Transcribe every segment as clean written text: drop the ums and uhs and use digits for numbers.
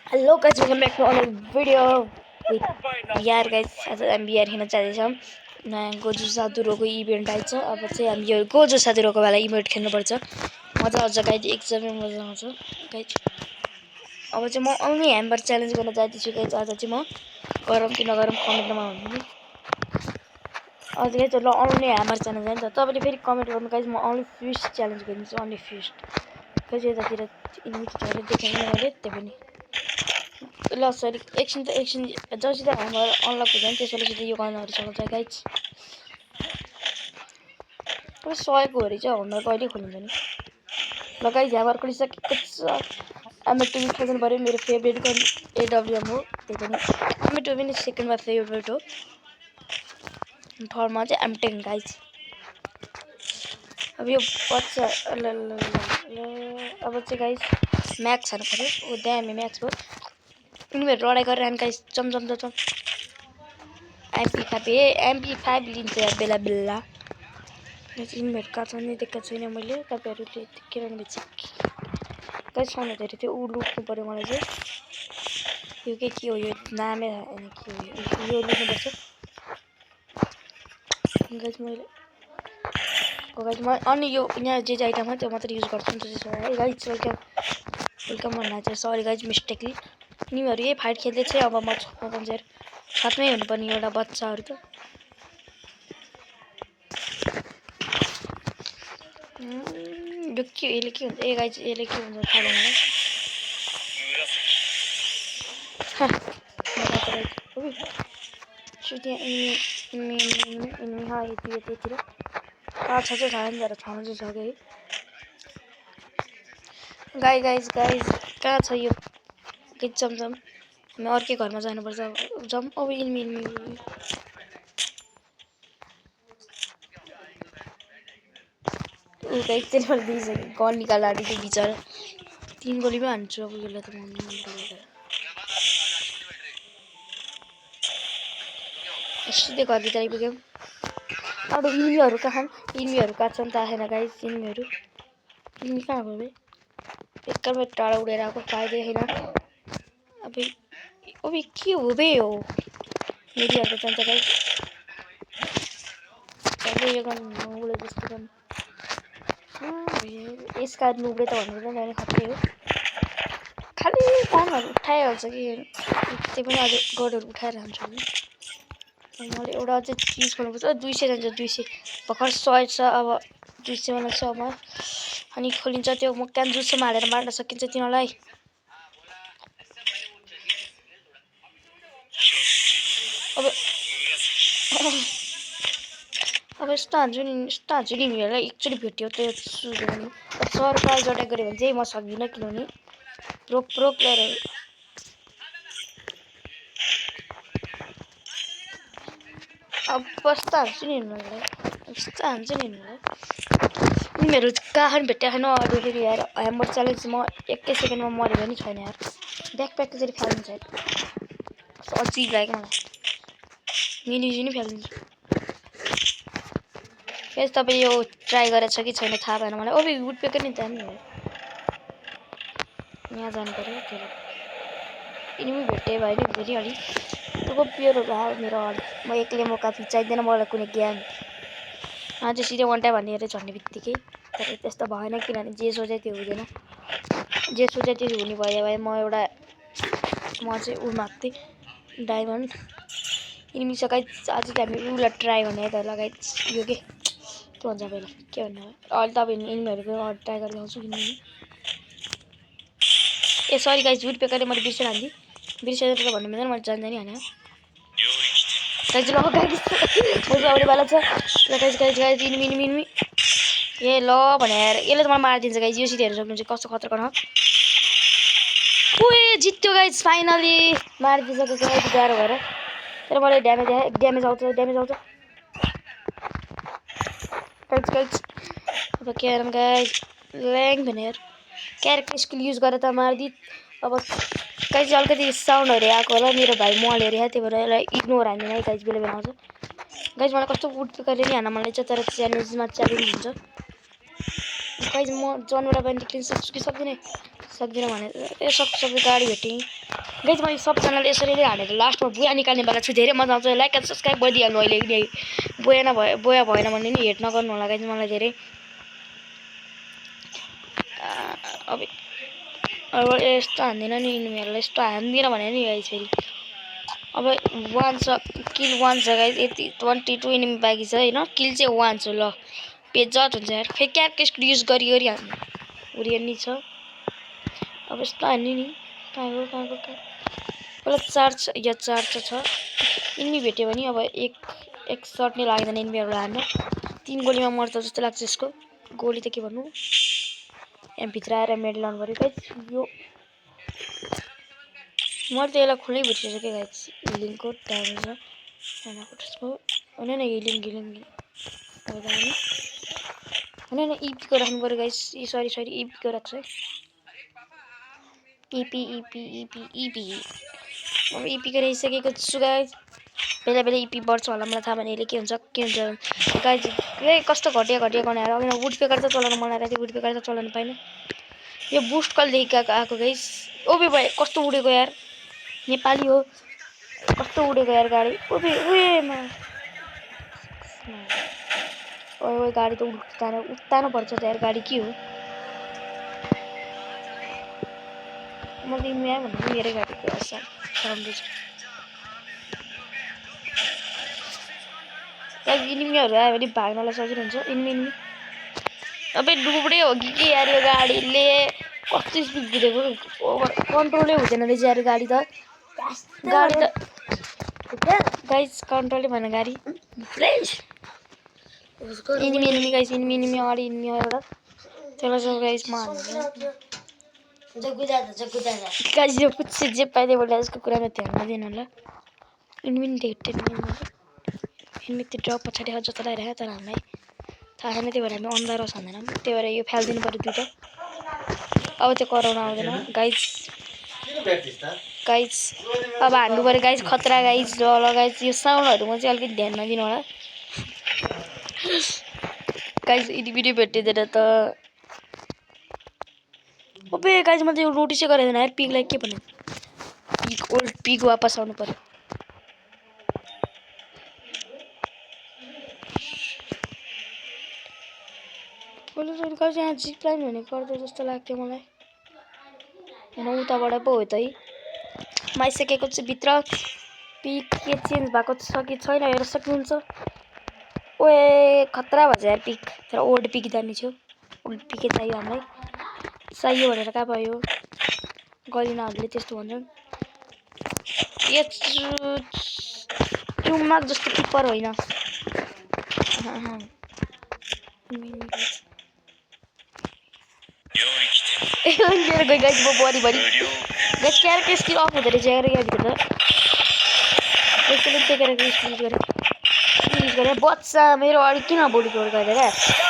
Hello guys, welcome back to another video with VR guys. आज हामी VR खेल्न जाँदैछौँ। नयाँ गोजु साधुरोको इभेन्ट आइछ। अब चाहिँ हामी यो गोजु साधुरोको वाला इभेन्ट खेल्नुपर्छ। मजा आउँछ गाइज, एकदमै मजा आउँछ गाइज। अब चाहिँ म आउने ह्यामर च्यालेन्ज गर्न जाँदैछु गाइज। आज चाहिँ म गरम कि नगरम कमेन्टमा भन्नु। आज गाइज ल आउने ह्यामर च्यालेन्ज हैन त। तपाईले फेरि कमेन्ट गर्नु गाइज, म आउने फिस्ट च्यालेन्ज गरिदिन्छु, अन्ली फिस्ट। गाइज यतातिर इनिमिट झरे देखेन मैले त्यो पनि। ल सरी एकछिन जसित ह्यामर अनलक हुँदैन त्यसपछि यो गर्नहरु चलाउँछ गाइज। अब सयको हरि चाहिँ हुन कहिले खोलिन्छ नि। ल गाइज ह्यामर खोलिसकेको छ। एम2 खेल्नु पर्यो, मेरो फेभरेट गन एडब्ल्युएम हो। त्यही पनि एम2 पनि सेकेन्डमा फेभरेट हो, थर्डमा चाहिँ एम10 गाइज। अब यो बच्चा अब चाहिँ गाइज म्याक्स हाल्नु पर्यो। ओ ड्याम म्याक्स भयो। यिनीहरु लडाइ गरिरहन गाइस, चम MP5 लिन्छ यार बेला बेला। यिनीहरु कहाँ छन् नि देख्न छैन मैले। तपाईहरुले देखेर बिच गाइस साउन्ड धेरै थियो। उ लुट्नु पर्यो मलाई चाहिँ। यो के हो यो नामै हैन के हो यो लुट्नु पर्छ गाइस मैले। गाइस म अनि यो यहाँ जे आइटम छ त्यो मात्र युज गर्छु नि त्यसो है गाइस। वेलकम भन्नु चाहिँ सरी गाइस मिस्टेकली। यिनीहरु यही फाइट खेल्दै छ। अब म छक्क कन्जेर साथमै हुनुपर्ने एउटा बच्चाहरु त दुक्की एले के हुन्छ ए गाइस एले के हुन्छ थाहा भएन। सुत्या इनी हा यतितिर कहाँ छ चाहिँ थाहा छैन, छाउनु चाहिँ सक्यो है। गाइस कहाँ छ यो के चमचम। म अर्कै घरमा जानुपर्छ। जम अब इनमी ऊ गाइस त्यसले दिइसक्यो। गन निकाल्दा त्यो बिचरा 3 गोलीमा हान्छु। अब यसलाई त म सिधै घरभित्र आइपुग्यौँ। अब इनिमीहरु कहाँ छन् थाहा छैन गाइस। इनिमी कहाँ गयो बे? एकैमा टाढा उडेर आएको फाइदै छैन। अब के हो बे हो मेरीहरु जान्छ गाइस। अहिले यो गन उडे जस्तो गन यसका नुब्रे त भन्दैन नि, खत्रै हो। खाली गनहरु उठाइहाल्छ कि त्यही पनि अझै गनहरु उठाएर हान्छ नि। मैले एउटा अझै युज गर्नुपर्छ। 200 जान्छ 200 भर्खर 100 छ। अब 200 वाला छ म अनि खोलिन्छ त्यो। म क्यान्जुसमा हालेर मार्न सकिन्छ तिनीलाई। अब यस्तो हान्छु नि यिनीहरूलाई एकचोटि भेट्यो त्यो सुझ्यो नि। सरप्राइज अट्याक गऱ्यो भने चाहिँ म सक्दिनँ किनभने प्रो प्लेयर हो। अब बस्ता हान्छु नि यिनीहरूलाई, यस्तो हान्छु नि यिनीहरूलाई। यिनीहरू कहाँ भेट्या छैन अरू फेरि यार। ह्यामर च्यालेन्ज म एकै सेकेन्डमा मऱ्यो भने छैन यार। ब्याकप्याक त्यसरी फालिन्छ यार, अजिब लाग्यो मलाई। मिनिजी नि फालिदिन्छु गाइस। तपाईँ यो ट्राई गरेछ कि छैन थाहा भएन मलाई। ओबे वुडपेकर नि दामी हो। यहाँ जानु पर्यो फेरि यिनीमै भेटे भयो नि फेरि अलि त्यो प्लेयरहरु आयो मेरो अगाडि। म एक्लै म काफी चाहिँदैन मलाई कुनै ज्ञान। आज सिधै वान टाइम हानेर झर्ने बित्तिकै तर त्यस्तो भएन किनभने जे सोचे त्यो हुँदैन। जे सोचे त्यो हुने भयो भए म चाहिँ उ माग्थे डायमन्ड इनिमी सकाइ। आज चाहिँ हामी उलाई ट्राई गर्ने त लगाइ यो के भन्छ पहिला के भन्नु अहिले तपाईँ इनिमीहरुको ट्राई गरेर आउँछु किनभने ए सरी गाइस वुडपेकरले मैले बिर्सेर त भन्नु मिल्दैन। मैले जान्दै हाने गाइस। ल गाइस म आउने वाला छ। ल गाइस इनिमी ए ल भनेर यसले त मलाई मारिदिन्छ गाइस। यो सिधै हेर्न सक्नुहुन्छ कस्तो खतरनाक हो। ओए जित्यो गाइस फाइनली। मारिदिसकेको गाइस गाह्रो भएर तर मलाई ड्यामेज आउँछ गाइस। अब के गरौँ गाइस ल्याङ भनेर क्यारेक्टर स्किल युज गरेर त मारिदिए। अब गाइस अलिकति साउन्डहरु आएको होला मेरो भाइ मले रे त्यही भएर यसलाई इग्नोर हान्दिन है गाइस। बेला आउँछ गाइस। मलाई कस्तो वुडपेकरले नि हान्न मलाई चाहिँ तर च्यालेन्ज हुन्छ गाइस। म जनबाट बाहिर निक्लिन सक्छु कि सक्दिनँ। सक्दिनँ भने ए सक्छु गाडी भेटेँ गाइज मैले सबजनाले यसरी नै हानेर लास्टमा बुया निकाल्ने बेला चाहिँ धेरै मजा आउँछ लाइक एन्ड सब्सक्राइब गरिदिइहाल्नु अहिले बोया भएन भने नि हेट नगर्नु होला गाइज मलाई धेरै अब यस्तो हान्दिनँ नि यिनीहरूलाई यस्तो हान्दिनँ भने नि गाइज फेरि अब 1 छ किल 1 छ गाइज यति 22 एनिमी बाँकी छ होइन किल चाहिँ 1 छ ल पेजट हुन्छ यार फेरि क्यारेक्टर स्किल युज गरी हान्नु उरियनी छ अब यस्तो हान्ने नि कहाँ पहिला 4 छ या 4 छ इन्मी भेट्यो भने अब एक सर्ट नै लाग्दैन इन्मीहरूलाई हान्न 3 गोलीमा मर्छ जस्तो लाग्छ यसको गोली त के भन्नु यहाँ भित्र आएर मेडल लाउनु पऱ्यो गाइज यो मैले त यसलाई खुलै बिर्सिसकेँ गाइज हिलिङको टाइम छ होइन हिलिङ होइन इपीको राख्नु पऱ्यो गाइज सरी इपीको राख्छ है इपी अब इपीको रहिसकेको छु गाइज बेला इपी बढ्छ होला मलाई थाहा भने के हुन्छ गाइज कस्तो घटिया गनाएर अघि वुड पेकर त चलाउन मन आएको थियो वुड पेकर त चलाउनु पाइनँ यो बुस्ट कलदेखि आएको गाइज ओबे भयो कस्तो उडेको यार नेपाली हो कस्तो उडेको यार गाडी ओबे उएमा ओए गाडी त उत्तानो पर्छ त यार गाडी के हो मैले यहाँ भन्दा मेरै गाडीको आशा साउन्ड इनिमीहरू आयो भने भाग्नलाई सजिलो हुन्छ इनिमी अबे डुब्डे हो कि यार यो गाडीले कस्तो स्पिड कुदेको कन्ट्रोलै हुँदैन रहेछ यार गाडी त गाइज कन्ट्रोलै भएन गाडी इनिमी गाइज इनिमी अगाडि इनिमी एउटा त्यसलाई चाहिँ गाइज म गाइज यो कुछ जे पाइदियो बोले यसको कुरामा ध्यान नदिनु होला इनिमी देख्दै इनिमी त्यो ड्रप पछाडि जस्तो लगाइरहेको तर हामीलाई थाहा छैन त्यही भएर हामी अन्धारो छँदैनौँ त्यही भएर यो फालिदिनु पऱ्यो दुइटा अब त्यो कराउन आउँदैन गाइज अब हान्नु पऱ्यो गाइज खतरा गाइज ल गाइज यो साउन्डहरूमा चाहिँ अलिकति ध्यान नदिनु होला गाइज भिडियो भेटिँदैन त अबे गाइज मैले यो नोटिसै गरेको थिएन यार पिगलाई के भन्नु ओल्ड पिग वापस आउनु पऱ्यो गाइज यहाँ जिप लाइन हुने गर्दो जस्तो लाग्थ्यो मलाई होइन उताबाट पो हो त है माइसकेको चाहिँ भित्र पिक के चेन्ज भएको छ कि छैन हेर्न सक्नुहुन्छ ओए खतरा भन्छ यार पिक तर ओल्ड पिक दामी थियो ओल्ड पिकै चाहियो हामीलाई चाहियो भनेर कहाँ भयो गरिनाहरूले त्यस्तो भन्छन् यो चुम्माक जस्तो किपर होइन मेरो गई गाइज म बढी गाइज क्यारेक्टर स्किल अफ हुँदो रहेछ यार भित्र त्यसैले त्यो क्यारेक्टर स्किल युज गरेँ बच्चा मेरो अगाडि किन बडी गोल गरेर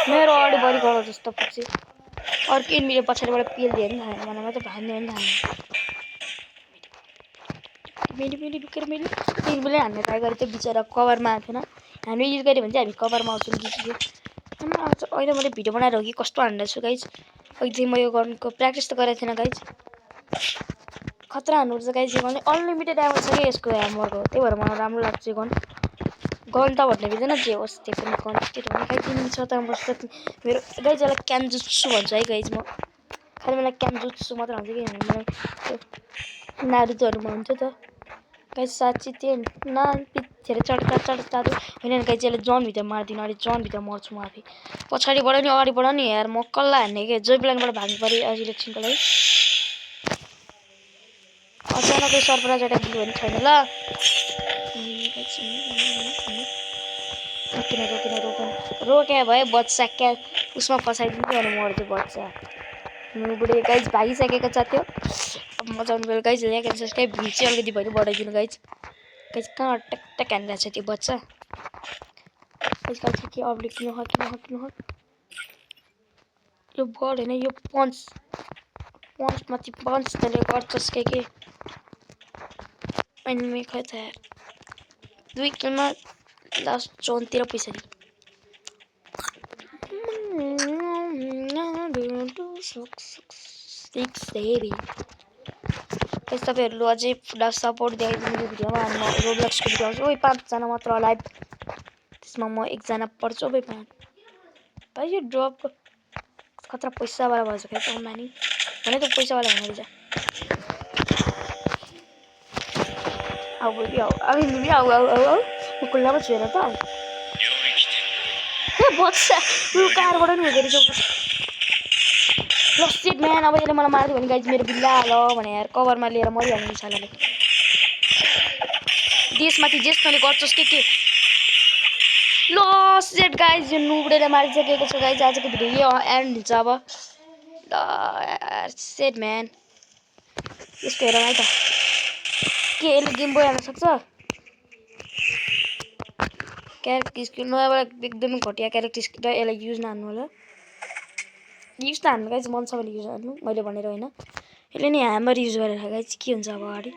मेरो अगाडि बडी गरो जस्तो पछि अर्को इन्मीले पछाडिबाट पेल दियो नि थाहा मलाई मात्रै भान्यो नि थाहा मैले ढुकेर मैले इन्मीले हान्ने ट्राई गरेँ त्यो बिचरा कभरमा आएको थिएन हामीले युज गऱ्यो भने चाहिँ हामी कभरमा आउँछौँ कि अहिले मैले भिडियो बनाएर हो कि कस्तो हान्दैछु गाइज अघि चाहिँ म यो गर्नुको प्र्याक्टिस त गरेको थिएन गाइज खतरा हान्नुपर्छ गाइज यो गर्ने अनलिमिटेड एमो छ कि यसको एमोको त्यही भएर मलाई राम्रो लाग्छ यो गन त भन्ने बित्दैन जे होस् त्यो पनि गन के त गाइज इनिमी छ त मेरो गाइज यसलाई क्यानजुत्सु भन्छु है गाइज म खालि मलाई क्यानजुत्सु मात्र हुन्छ कि मलाई त्यो नारुतोहरूमा हुन्थ्यो त गाइज साँच्ची त्यो पिच्छेर चढ्दा होइन गाइज यसले जनभित्र मारिदिनु अलिक जनभित्र मर्छु म आफै पछाडिबाट नि अगाडिबाट नि यार म कसलाई हान्ने क्या जोइ प्लानबाट भाग्नु पऱ्यो आज इलेक्सनको लागि अचानकै सरप्राइज अट्याक दियो भने छैन ल रोक्या भए बच्चा क्या उसमा फसाइदिन्थ्यो अनि मर्थ्यो बच्चा बुढे गाइज भागिसकेको छ त्यो अब मजा आउनु पऱ्यो guys like and subscribe view चाहिँ अलिकति भयो बढाइदिनु गाइज कहाँ ट्याक हानिरहेको छ त्यो बच्चा गाइज के अपडेट किन यो बल होइन यो पन्चमाथि पन्च तले गर्छस् के अनि खै त 2 किलमा लास्ट जोनतिर पैसा दि 6 गाइस तपाईहरुले अझै फुल सपोर्ट दिइदिनु यो भिडियोमा अनि म रोब्लक्सको भिडियो आउँछु। ओइ 5 जना मात्र लाइभ त्यसमा म 1 जना पर्छु बे भाइ यो ड्रप खतरा पैसा वाला भन्छ के कमानी भने त पैसा वाला हुन रहेछ। आउ बेबी आउ आउ बेबी आउ आउ आउ म कुल्लामा छु हेर त ए बच्चा यो कारबाट नि हुँदै रहेछ ल सिट म्यान अब यसले मलाई मार्दियो भने गाइज मेरो बिल्ला ल भने यार कभरमा लिएर मरिहाल्नु सालाले देशमाथि जेसले गर्छस् के ल सेट गाइज यो नुबडेले मारिसकेको छ गाइज आजको भिडियो यो एन्ड हुन्छ अब ल यार सेट म्यान यसको हेर है त के यसले गेम बोय हाल्न सक्छ क्यारेक्टर स्किल नयाँबाट एकदमै घटिया क्यारेक्टर स्किल र यसलाई युज नहान्नु होला युज त हान्नु गाइज मन छ भने युज हान्नु मैले भनेर होइन यसले नि ह्यामर युज गरेर गाइज के हुन्छ अब अगाडि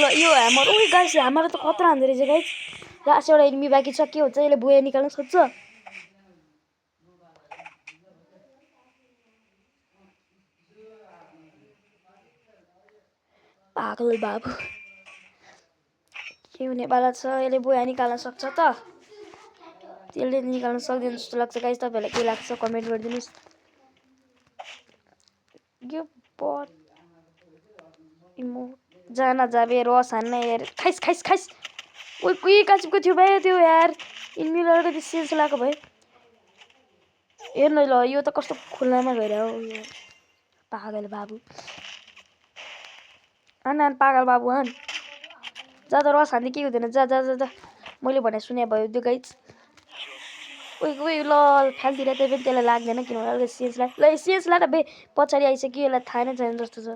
ल यो ह्यामर उही गाइज ह्यामर त खतरा हान्दो रहेछ गाइज लास्ट एउटा एनिमी बाँकी छ के हुन्छ यसले बोया निकाल्न सक्छ पागल बाबु के हुनेवाला छ यसले बोया निकाल्न सक्छ त त्यसले निकाल्न सक्दैन जस्तो लाग्छ गाइज तपाईहरुलाई के लाग्छ कमेन्ट गरिदिनुस् यो बट इमो जाना जाबे रस हान्न यार खाइस खाइस खाइस ओइ कुइ काचिपको थियो भाइ त्यो यार इनमी लडेर सेन्स लाको भए हेर्न ल यो त कस्तो खुल्लामा गएर हो यो पागल बाबु आन पागल बाबु आन जा त रस हान्दै के हुँदैन जा जा जा जा मैले भने सुने भयो त्यो गाइज ओइ ल फ्यालतिर त्यही पनि त्यसलाई लाग्दैन किनभने ल सेन्स ला बे पछाडि आइसक्यो यसलाई थाहा नै छैन जस्तो छ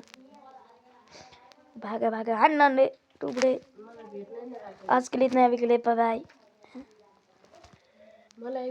भागा भागा हान्न रे टुक्रे आज के लिए इतना अभी के लिए बाय बाय